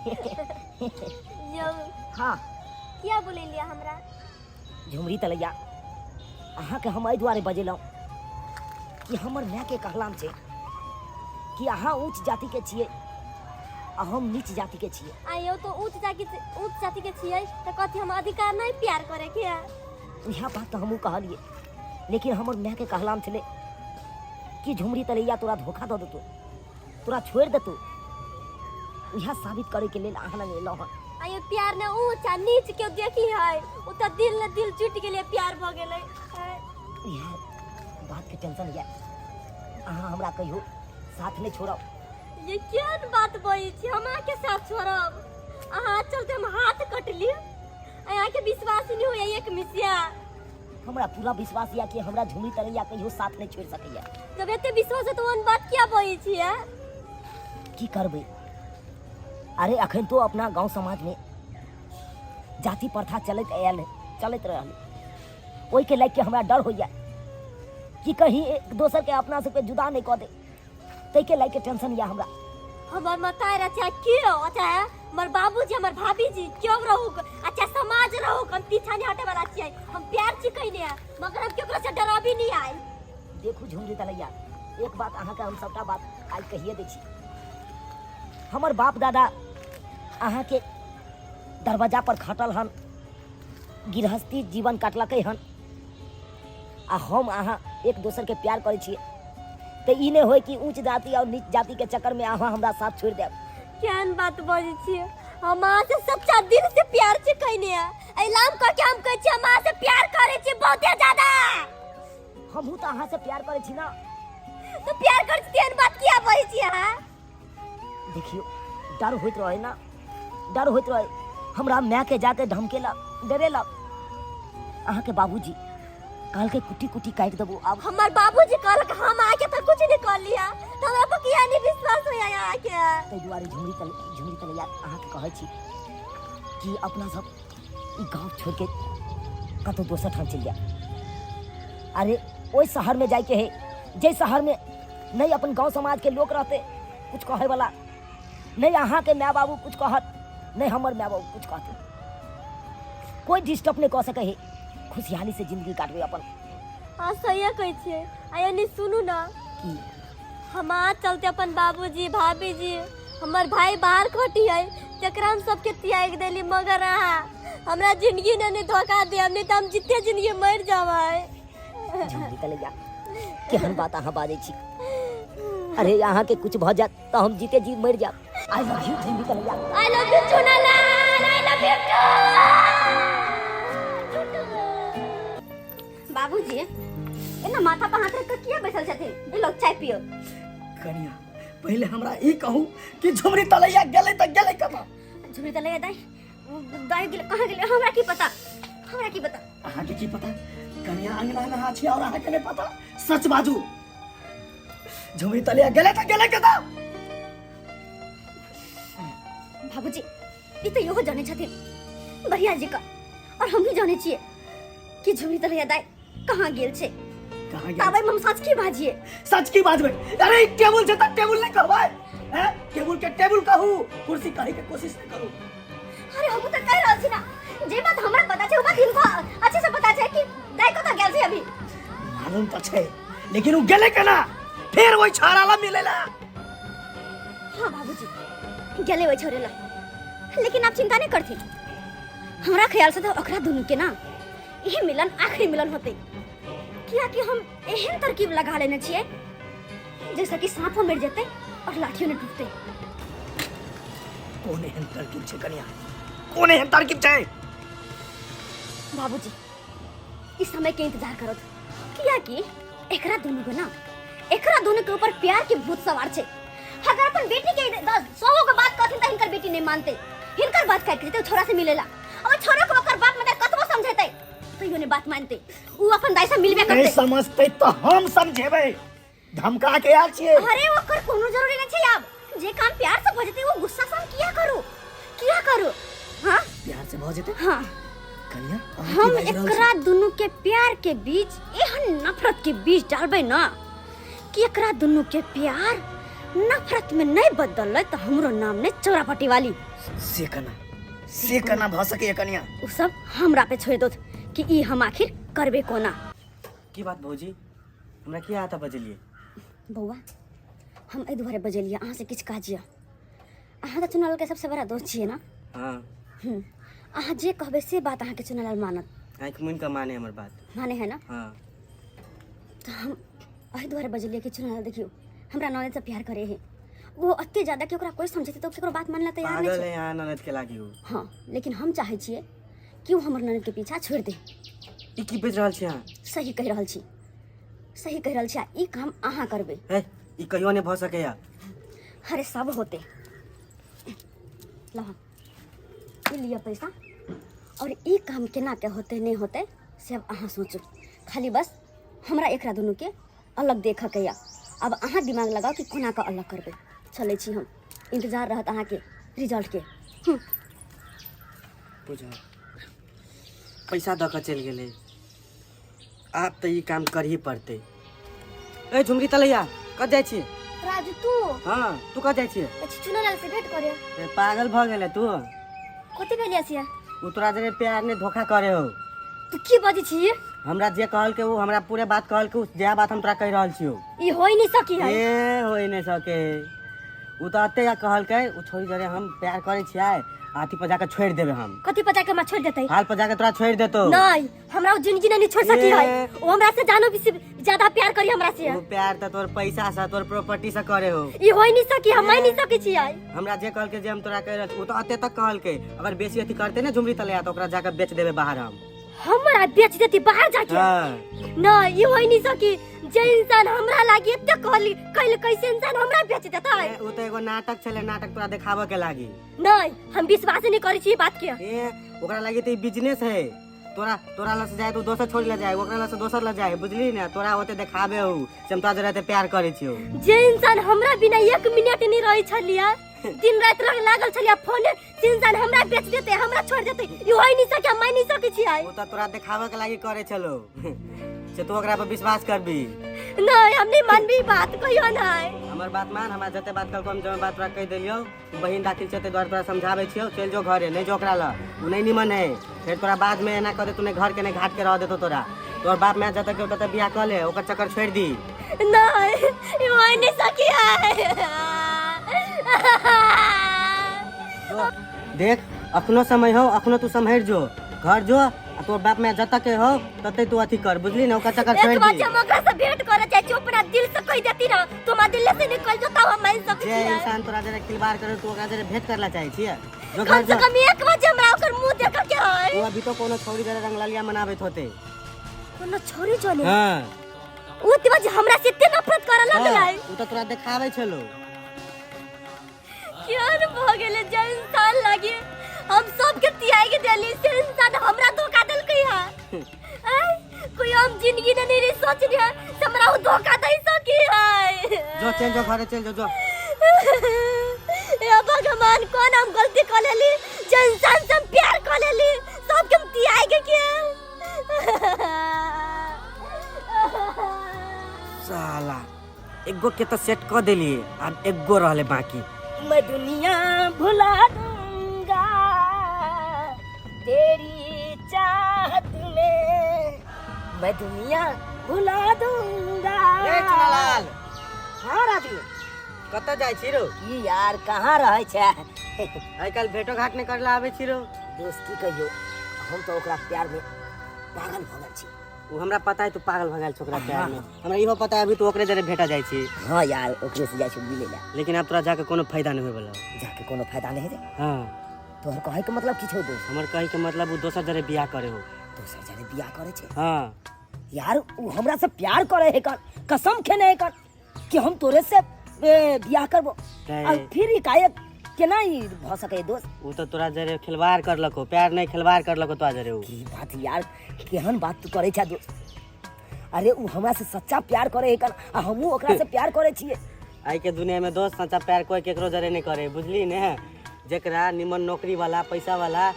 यौ। हाँ। किया बोलेलियै हमरा? झुमरी तलैया, अहाँके हम एहि दुआरे बजेलहुँ कि हमर मायके कहलाम छै कि अहाँ ऊँच जातिके छियै आ हम नीच जातिके छियै। आ यौ, तो ऊँच जाति के छियै तऽ कथी हम अधिकार नहीं प्यार करे के है? इएह बात तऽ हमहूँ कहलियै, लेकिन हमर मायके कहलाम छलै कि झुमरी तलैया तोरा धोखा दऽ देतौ, तोरा छोड़ि देतौ। इएह साबित करैके लेल अहाँ लग एलहुँ हँ। आ ये प्यार ने ऊँच आ नीच के देखी है, उ तऽ दिल ने दिल जुट गेलै, प्यार भऽ गेलै। इएह बातके टेंशन यऽ। अहाँ हमरा कहियो साथ नहि छोड़ब। ये केहन बात बजै छी? हम अहाँके साथ छोड़ब? अहाँ चलते हम हाथ कटली, अहाँके विश्वास नहीं होइया एक मिसिया? हमरा पूरा विश्वास यऽ कि हमरा झुमरी तलैया कहियो साथ नहि छोड़ि सकैया। जब एते विश्वास है तो ओहन बात किया बजै छियै? की करबै, अरे अखन तो अपना गांव समाज में जाति प्रथा चलैत आयल है, चलैत रहल। ओहिके लागि के हमरा डर होइया कि कहीं एक दोसर के अपना सबके जुदा नहीं कऽ दे, ताहिके लागि के टेंशन यऽ हमरा। हमर मताय चाहे केओ, चाहे हमर बाबूजी, हमर भाभी जी क्यों रहू, अच्छा समाज रहू, हम पीछा नहीं हटे वाला छियै। हम प्यार छी कइने है, मगर हम केकरो से डराबी नहीं आए। देखू झुमरी तलैया, एक बात अहाँके हम सबटा बात आइ कहिए दै छी। हमर बाप दादा अहाँके दरवाजा पर खटल हन, गृहस्थी जीवन काटलकै हन, आ हम अहाँ एक दोसर के प्यार करै छियै, तऽ ई नहि होय कि ऊँच जाति और नीच जाति के चक्कर में अहाँ हमरा साथ छोड़ि देब। केहन बात बजै छियै? हम अहाँ से सच्चा दिल से प्यार छी कइने है, ऐलान कह के हम कहै छी, हम अहाँ से प्यार करै छी बहुते ज्यादा। हमहूँ तऽ अहाँ से प्यार करै छी ना। तो प्यार करै छी, तेहन बात किया बजै छी अहाँ? देखियौ, डर होइत रहे ना, डर होइत रहे हमरा। मायके जाके धमकेलक, डरेलक अहाँके बाबूजी, कहलकै कुट्टी कुट्टी काटि देबो आब। हमर बाबूजी कहलक, हम अहाँके तऽ कुछ नहीं कहलियै, तऽ हमरा पर किया नहीं विश्वास होइया अहाँके? ताहि दुआरे झुमरी तलैया, अहाँके कहै छी कि अपना सब ई गाँव छोड़ि के कतहु दोसर ठाम चलि जाए। अरे ओहि शहरमे जाइके है जाहि शहरमे नहि अपन गाँव समाजके लोक रहतै कुछ कहै वाला, नहि अहाँके माय बाबू कुछ कहत, नहि हमर माय बाबू कुछ कहतै। कोई डिस्टर्ब नहि कऽ सकै है, खुशहाली से जिंदगी काटबै अपन। हाँ, सही कहै छियै। आ यानी सुनू ना। की? हमार चलते अपन बाबूजी, भाभी जी, हमर भाई बाहर खटी है, जकरा हम सबके त्याग देली, मगर अहाँ हमरा जिंदगी ने नहीं धोखा दे, नहीं तो हम जिते जिंदगी मर जाबै। झुमरी तलैया, केहन बात अहाँ बाजै छी? अरे अहाँके कुछ भऽ जायत तऽ हम जीते जी मरि जायब। I love you Jhumri Talaiya. I love you Chunalal, I love you too. बाबूजी, एना माथा पर हाथ रख के किया बैसल छथिन? ई लोग चाय पियो। कनिया, पहिले हमरा ई कहू कि झुमरी तलैया गेलै तऽ गेलै कतऽ? झुमरी तलैया दाई दाई गेलै, कहाँ गेलै हमरा की पता, हमरा की पता। अहाँके की पता? कनिया, अंगना में अहाँ छी और अहाँके नहि पता? सच बाजू, झुमरी तलैया गेलै तऽ गेलै कतऽ? बाबूजी, ई तऽ इहो जानै छथिन बढ़िया जी का और हम भी जानै छियै कि झुमरी तलैया दाई कहाँ गेल छै। कहाँ गेल? ताबे हम सच की बाजिए? सच की बाजबै? अरे ई टेबुल छै तऽ टेबुल नहि कहबै? हैं, टेबुल के टेबुल कहू, कुर्सी कहै के कोशिश नहि करू। अरे हम तऽ कहि रहल छी ना, जे बात हमरा पता छै ओ बात हिनको अच्छे से पता छै कि दाई कतऽ गेल छै अभी। मालूम तऽ छै, लेकिन उ गेलै केना? फेर ओहि छाड़ा ला मिलै ला? हाँ बाबूजी, गेलै ओहि छोरे ला, लेकिन आप चिंता नहीं करथिन। हमरा ख्याल से तो ओकरा दुनू के ना यही मिलन आखिरी मिलन होते, कियाकि हम एहन तरकीब लगा लेने छियै जैसे कि सांपो मर जेतै और लाठियो नहीं टूटते। कोन एहन तरकीब छै कनिया? कोन एहन तरकीब छै? बाबूजी, इस समय के इंतजार करो, कियाकि एकरा दोनों के ना, एकरा दोनों के ऊपर प्यार के भूत सवार छै। अगर अपन बेटी के 10 100 गो बात कहथिन त हिनकर बेटी नहीं मानते, हिनकर बात काट के जेतै छोरा से मिलेला। और छोरा को ओकर बाप मगर कतबो समझेतै तैयो नहीं बात मानते, उ अपन दाई से मिलबे नहीं करतै। समझते तो हम समझेबै, धमका के आयल छियै। अरे ओकर कोनो जरूरी नहीं छै। आब जे काम प्यार से भ जेतै वो गुस्सा से हम किया करू, किया करू? हाँ। प्यार से भऽ जेतै? हाँ। कनिया, अहाँ की हम बाजि रहल छी? एकरा दुनू के प्यार के बीच एहन नफरत के बीज डालबै ना कि एकरा दुनू के प्यार नफरत में नहीं बदललै तऽ हमरो नाम नहीं चौरापट्टी वाली। से केना, से केना भऽ सकैए कनिया? उ सब हमरा पे छोड़ि दोथ कि ई हम आखिर करबे कोना। की बात भौजी, हमरा किया आता बजलिए? बौआ, हम एहि दुआरे बजलिए, अहाँ से किछु काज यऽ। अहाँ तऽ चुनालाल के सबसे बड़ा दोस्त छियै ना? हाँ। अहाँ जे कहबै से बात अहाँके चुनालाल मानत। आँखि मुनि कऽ माने हमर बात। माने है ना? हाँ। तऽ हम एहि दुआरे बजलिए कि चुनालाल देखियौ हमरा ननद से प्यार करे है, वो अते ज्यादा कि ओकरा कोई समझेतै तऽ केकरो बात मानला तैयार नहीं पागल छै। है यहाँ ननद के लागी उ। हाँ, लेकिन हम चाहै छियै कि ओ हमर ननद के पीछा छोड़ि दे। ई की बाजि रहल छी अहाँ? सही कहि रहल छी, सही कहि रहल छी। आ ई काम अहाँ करबै। हे, ई कहियो नहि भऽ सकैया। अरे सब होते। लह ई लिअ पैसा, और ई काम केना के होते नहीं होते से अब अहाँ सोचू। खाली बस हमरा एकरा दुनू के अलग देखऽ के यऽ। अब अहाँ दिमाग लगाउ कि कोना के अलग करबै। चलै छी हम, इंतजार रहत अहाँके रिजल्ट के। बुझा पैसा दऽ कऽ चलि गेलै, आब तऽ ई काम करही पड़तै। ए झुमरी तलैया, कत जाइ छी? राजू तू? हाँ, तू कत जाइ छी? अच्छा चुनालाल से भेंट करे। ए, पागल भऽ गेलै तू? कथी भेल छियै? उ तोरा जरे प्यार ने धोखा करे हो। तू की बजै छी? हमरा जे कहल के उ हमरा पूरे बात कहल के, उ जे बात हम तोरा कहि रहल छियौ। ई होई नहीं सकी है। ए होई नहीं सके। उ तऽ एते कहलकै, उ छोड़ी जरे हम प्यार करै छियै, अथी पर जाके छोड़ि देबै हम। कथी पर जाके हमरा छोड़ि देतै? हाल पर जाके तोरा छोड़ि देतौ। नहीं, हमरा उ जिंदगी नहीं छोड़ सकी है। ए। वो हमरा से जानो भी ज्यादा प्यार करी हमरा से। उ प्यार तऽ तोर पैसा से, तोर प्रॉपर्टी से करे हो। ई होई नहीं सकी, हम नहीं सकी छियै। हमरा जे कहलकै जे हम तोरा कहि रहल छी, उ तऽ एते तक कहलकै, अगर बेसी अथी करतै ने झुमरी तलैया तऽ ओकरा जाके बेच देबै बाहर हम। हमरा बेच देती बाहर जाके? हाँ। नहीं, ई होई नहीं सकी। जे इंसान हमरा लागी एते कहली कैल, कैसे इंसान हमरा बेच देतै? ए, उ तऽ एगो नाटक छलै, नाटक तोरा देखाबऽ के लागी। नहीं, हम विश्वास नहीं करै छी ई बात के। ए, ओकरा लागी तऽ ई बिजनेस है। तोरा तोरा लग से जाए तो दोसर छोड़ी ल जाए, ओकरा लग से दोसर ल जाए, बुझली ने? तोरा ओते देखाबे हो से हम तोरा जरे एते प्यार करै छियौ। जे इंसान हमरा बिना एक मिनट नहीं रहै छलियै, दिन राति रंग लागल छलियै फोन, से इंसान हमरा बेच देतै, हमरा छोड़ देतै, ई होई नहीं सके, हम मान नहीं सकै छियै। ओ तऽ तोरा देखाबे के लागी करै छलो, से तू ओकरा पर विश्वास करबी? नहीं, हम नहीं मानबी ई बात, कहियो नहीं। हमर बात मान, हमरा जते बात कहलको हम जमे बात तोरा कहि देलियौ। बहिन दाखिल छै, ताहि दुआरे तोरा समझाबै छियौ, चलि जो घरे, नहि जो ओकरा लग, ओ नहि निमन है। फेर तोरा बाद में एना कऽ देतौ, नहि घर के नहि घाट के रह देतौ तोरा। तोहर बाप माय जतऽ के ततऽ बियाह कऽ ले, ओकर चक्कर छोड़ि दी। नहीं, ई होई नहीं सकी है। देख, अखनो समय हो, अखनो तू सम्हरि जो, घर जो, आ तोर बाप माय जतऽ के हो ततै तू अथी कर, बुझली ने? ओकर चक्कर छोड़ि एक बार दी। हम ओकरा से भेंट करे चाहे छी, अपना दिल से कहि देती ना, तो हमरा दिल से निकल जता, हम मान सकै जे छियै। इंसान तोरा जरे खिलवाड़ करे, तू ओकरा जरे भेंट करला चाहे छियै? जो कम घर से जो। कम एक बार हमरा ओकर मुंह देख के है। ओ अभी तो कोनो छौरी जरे रंगललिया मनाबैत होते। कोनो छोरी चले? हाँ। ओ ते बजे हमरा से एते नफरत करे लगलै। हाँ, उ तऽ तोरा देखाबै छलो। केहन भऽ गेलै जे इंसान लागी हम सबके त्याग देली, से इंसान हमरा धोखा देलकै है। आय, कोई हम जिंदगी में नहीं सोच रहे से हमरा उ धोखा दे सकी है। जो चल जो घरे, चल जो जो। हे भगवान, कौन हम गलती कर लेली जे इंसान से हम प्यार कर लेली, सबके हम त्याग के। साला एगो के तो सेट क देलिए, आब एगो रहले बाकी। मैं दुनिया भुला दूंगा तेरी चाहत में, मैं दुनिया भुला दूंगा। ए चुनालाल। हाँ राजू। कतऽ जाइ छी रो? की यार, कहाँ रहै छै? आइ काल्हि भेटो घाट नहि करला आबै छी रो। दोस्त, की कहियौ, हम तऽ ओकरा प्यार में पागल भऽ गेल छी। ओ हमरा पता है तू पागल भऽ गेल छौ ओकरा प्यार में। हमरा इहो पता है अभी तू ओकरे जरे भेटा जाइ छी। हाँ यार, ओकरे से जाइ छी मिले ला। लेकिन आब तोरा जाके कोनो फायदा नहीं होय वाला। जाके कोनो फायदा नहीं हेतै? हाँ। तोहर कहै के मतलब की छौ दोस्त? हमर कहै के मतलब उ दोसर जरे बियाह करे हो। दोसर जरे बियाह करे छै? हाँ। यार, उ हमरा से प्यार करे है कर, कसम खेने है कर कि हम तोरे से बियाह करबो। तै- आ फिर एकाएक केना ई भऽ सकै दोस्त? उ तऽ तोरा जरे खिलवाड़ करलको, प्यार नहीं खिलवाड़ करलको तोरा जरे उ। की बात यार, केहन बात तू करे छा दोस्त? अरे उ हमरा से सच्चा प्यार करे है कर, आ हमहूँ ओकरा से प्यार करे छियै। आइ के दुनिया में दोस्त सच्चा प्यार कोई केकरो जरे नहीं करे, बुझली ने? जेकरा निमन नौकरी वाला पैसा वाला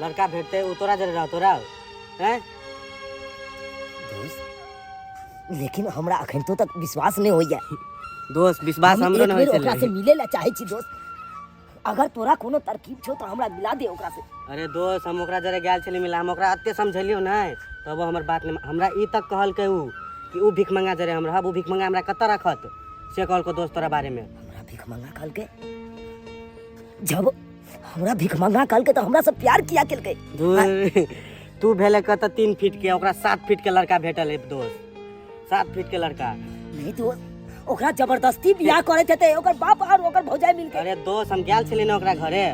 लड़का भेटते उ तोरा जरे रहतो रह हैं। दोस्त, लेकिन हमरा अखन तो तक विश्वास नहीं होइया। दोस्त विश्वास हम हमरो एक नहि होइ बेर ओकरा से छलै। मिले ला चाहै छी दोस्त, अगर तोरा कोनो तरकीब छौ तऽ हमरा मिला दे ओकरा से। अरे दोस्त, हम ओकरा जरे गेल छली मिला, हम ओकरा एते समझेलियौ नहि तब हमर बात नहि। हमरा ई तक कहलकै उ कि उ भीख मंगा जरे हम रहब, उ भीख मंगा हमरा कतऽ रखत, से कहलको दोस्त तोरा बारे में। हमरा भीख मंगा कहलकै? जब हमरा भीख मंगा कहलकै तऽ हमरा से प्यार किया केलकै? दूर तू भेले कतऽ 3 फीट के, ओकरा 7 फीट के लड़का भेटल है दोस्त, 7 फीट के लड़का। नहीं दोस्त, ओकरा जबरदस्ती बियाह करैत हेतै ओकर बाप और ओकर भौजाई मिलके। अरे दोस्त, हम गेल छलियै ने ओकरा घरे,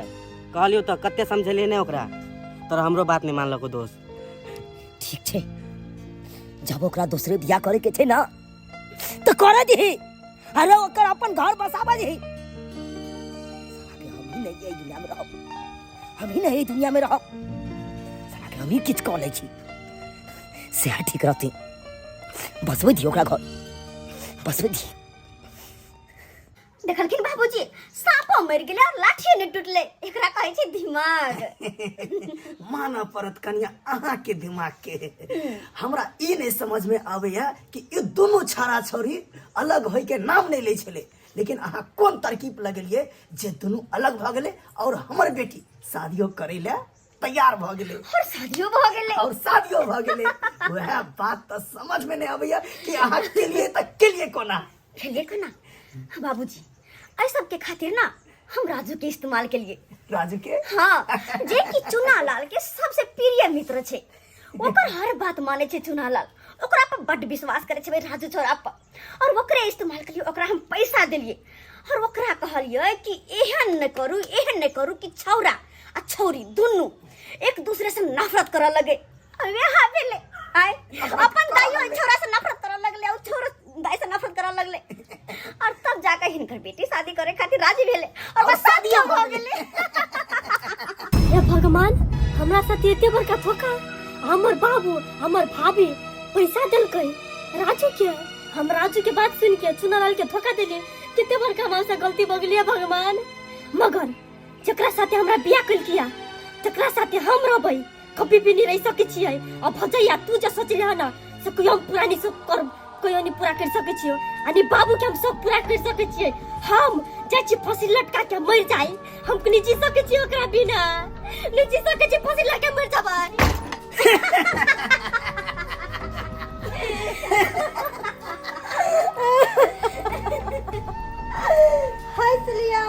कहलियौ तऽ कते समझेलियै ने ओकरा, तोरा हमरो बात नहि मानलको दोस्त। ठीक छै, जब ओकरा दोसरे बियाह करे के छै ना तऽ करे दही, अरे ओकर अपन घर बसाबे दही। साला के हम ही नहीं एहि दुनिया में रहब, हम ही नहीं एहि दुनिया में रहब, साला के हम ही किछु कऽ लै छी, सएह ठीक रहतै। बसबै दियौ ओकरा घर, बसबै दियौ। देखलखिन बाबूजी, साँपो मरि गेलै और लाठियो नहि टूटलै, एकरा कहै छै दिमाग। मानऽ पड़त कनिया अहाँके दिमाग के। हमरा ई नहि समझ में आबैया कि ई दुनू छाड़ा छौड़ी अलग होय के नाम नहि लै छलै, लेकिन अहाँ कोन तरकीब लगेलियै जे दुनू अलग भऽ गेलै और हमर बेटी शादियो करै लए तैयार भऽ गेलै और शादियो भऽ गेलै। और शादियो भऽ गेलै। वएह बात तऽ समझ में नहि आबैया कि अहाँ केलियै तऽ केलियै कोना। खेलिए कोना? बाबूजी, एहि सबके खातिर ना हम राजू के इस्तेमाल के लिए। राजू के? हाँ, जे कि चुनालाल के सबसे प्रिय मित्र छै, ओकर हर बात माने छै चुनालाल, ओकरा पर बड विश्वास करे छै भाई राजू छोरा पर, और ओकरे इस्तेमाल के लिए ओकरा हम पैसा देलिए और ओकरा कहलिए कि एहन न करू, एहन न करू कि छौरा आ छौरी दुनू एक दूसरे से नफरत करऽ लगे। वएह भेलै, आय अपन दाइयो छौरा से नफरत करऽ लगले और छौरा दाई से नफरत करऽ लगले, और तब जाकर हिनकर बेटी शादी करे खातिर राजी भेलै और बस शादियो भऽ गेलै। हे भगवान, हमरा साथ एते बड़का धोखा! हमर बाबू हमर भाभी पैसा देलकै राजू के, हम राजू के बात सुन के चुनालाल के धोखा देली। कते बड़का हमरा से गलती भऽ गेलै भगवान। मगर जकरा साथे हमरा बियाह कलकिया तकरा साथे हम रहबै, कभी भी नहीं रह सकै छियै। आ भजैया तू जे सोचले हन से कहियो हम पूरा नहीं सब कर, कहियो नहीं पूरा कर सकै छियै। आ नहीं बाबू के हम सब पूरा कर सकै छियै। हम जाइ छी फांसी लटका के मर जाई, हम नहीं जी सकै छियै ओकरा बिना, नहीं जी सकै छियै, फांसी लटका मर जाबै। हंस लिया,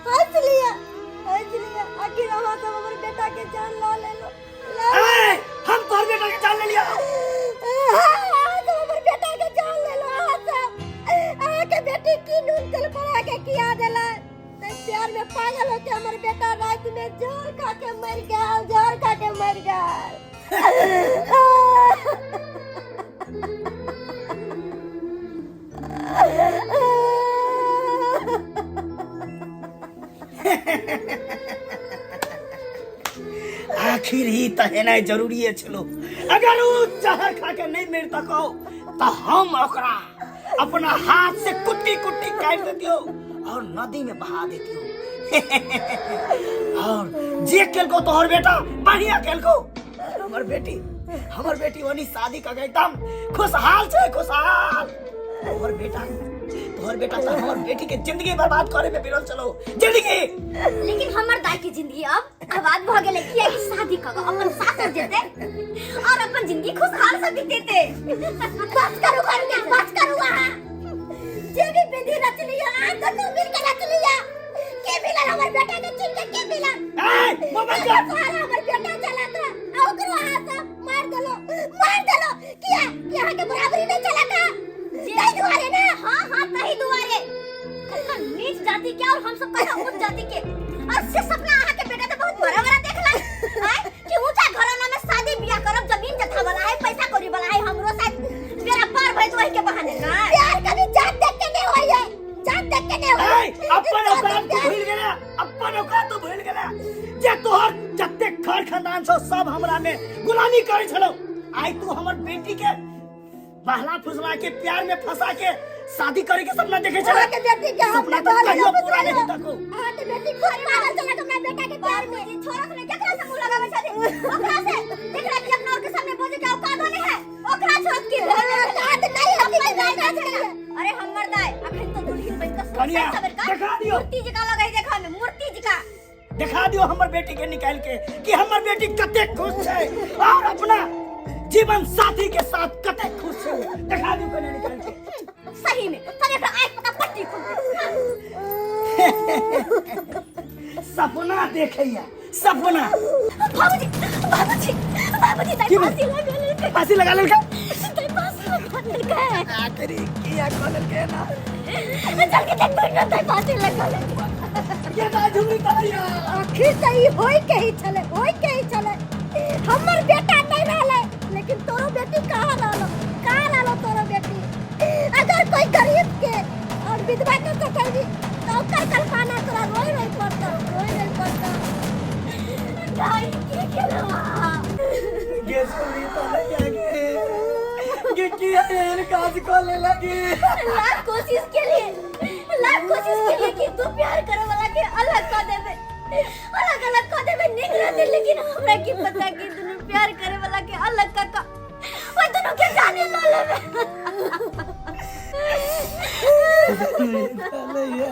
हंस लिया, हंस लिया, आखिर अहाँ सब हमर बेटा के जान लऽ लेलो। ए, हम तोहर बेटा के जान ले लिया। अहाँ सब हमर बेटा के जान लेलो। अहाँ सब, अहाँ के बेटी की नून तेल पर के किया देला? प्यार में पागल होके हमर बेटा रात में जहर खा के मर गेल, जहर खा के मर गेल। आखिर ही त हेनाइ जरूरी छलो। अगर उ जहर खा के नहीं मर तको तो हम ओकरा अपना हाथ से कुट्टी कुट्टी काट देतियो और नदी में बहा देतियो। और जे केलको तोहर बेटा बढ़िया केलको। हमर बेटी, हमर बेटी ओनी शादी कर एकदम खुशहाल छे, खुशहाल। तोहर बेटा, तोहर बेटा तो हमर बेटी के जिंदगी बर्बाद करे में बिरल चलो जिंदगी। लेकिन हमर दाई के जिंदगी अब आबाद भ गेलै, किया कि शादी क के अपन सासुर जेते और अपन जिंदगी खुशहाल से बीतेते। बस करू करू, बस करू। अहाँ जे भी विधि रचलिया, अहाँ दुनू मिल के रचलिया। के मिलल हमर बेटा के छीन के, के मिलल? ए, मोबाइल कर। सारा हमर बेटा चला था, आ ओकरो अहाँ सब मार देलो, मार देलो। किया कि अहाँ के बराबरी नहीं चला था तही दुआरे ना? हां हां, तही दुआरे। कतना नीच जाति के और हम सब कतना ऊंच जाति के, और से सपना अहाँ के बेटा तो बहुत बड़ा बड़ा देखला आय कि ऊंचा घराना में शादी बियाह करब, जमीन जथा वाला है, पैसा कौड़ी वाला है, हमरो साथ मेरा पार भइल वही के बहाने ना। प्यार कभी जात देख के नहीं होई है, जात देख के नहीं होई। ए, अपन औकात तू भूल गेला, अपन औकात तू भूल गेला। जे तोहर जते घर खानदान छौ सब हमरा में गुलामी करै छलौ, आइ तू हमर बेटी के बहला फुसला के प्यार में फंसा के शादी करे के सपना देखे छले। अहाँ के बेटी के हम सपना तो कहियो पूरा नहीं तको। अहाँ के बेटी खुद पागल चला हमरा बेटा के प्यार में। छोरा से केकरा से मुंह लगावे छथि? ओकरा से जेकरा कि अपना और के सामने बोले के औकात नहीं है, ओकरा छोड़ के औकात नहीं है। अरे हमर दाय अखन तो दुल्ही देखा दियो हमर बेटी के निकाल के कि हमर बेटी कतेक खुश छै और अपना जीवन साथी के साथ कतेक खुश छै। देखा दियो कने निकाल के। सही में तब एकरा आँख पता पट्टी खुल। सपना देखैया सपना। बाबूजी बाबूजी बाबूजी ताई की फांसी लगा लेलकै। फांसी लगा लेलकै? ताई फांसी लगा लेलकै। आखिरी किया कऽ लेलकै ना? चल के देख ना, ताई फांसी लगा लेलकै। के दा झुमरी तलैया। आखिर त ई होय के ही छलै, होय के ही छलै। हमर बेटा नहीं रहलै, लेकिन तोरो बेटी कहाँ रहलो, कहाँ रहलो तोरो बेटी? अगर कोई गरीब के और विधवा के सतैबी तो ओकर कल्पना तोरा रोय रोय पड़तो, रोय रोय पड़तो। दाई की केलवा? गे झुमरी तलैया गे, गे किया एहन काज कऽ लेलक? लाख कोशिश के लिए, लाख कोशिश के लिए कि तू प्यार करे वाला के अलग कर देबे, अलग अलग कर देबे, निक रहते, लेकिन हमरा की पता कि दुनू प्यार करे वाला के अलग कर का ओइ दुनू के जाने ल लेबे। तलैया।